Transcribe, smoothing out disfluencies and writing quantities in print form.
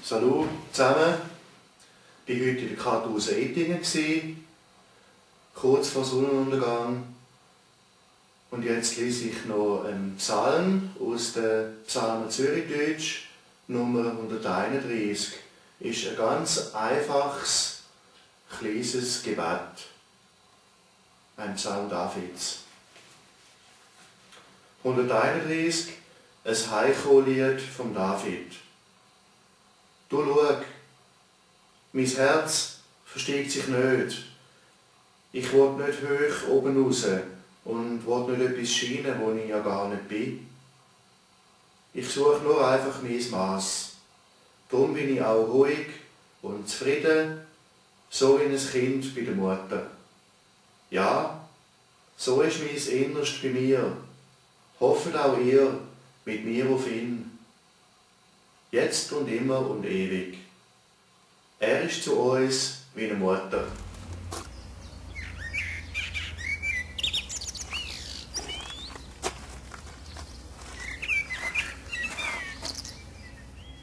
Salut zusammen. Ich war heute in der Kartuser Ettingen, kurz vor Sonnenuntergang. Und jetzt lese ich noch einen Psalm aus der Psalmen Zürichdeutsch, Nummer 131. Ist ein ganz einfaches, kleines Gebet. Ein Psalm Davids. 131, ein Heimkehrlied von David. Du schau, mein Herz versteigt sich nicht. Ich will nicht hoch oben raus und will nicht etwas scheinen, wo ich ja gar nicht bin. Ich suche nur einfach mein Maß. Darum bin ich auch ruhig und zufrieden, so wie ein Kind bei der Mutter. Ja, so ist mein Innerst bei mir. Hoffet auch ihr mit mir auf ihn. Jetzt und immer und ewig. Er ist zu uns wie eine Mutter.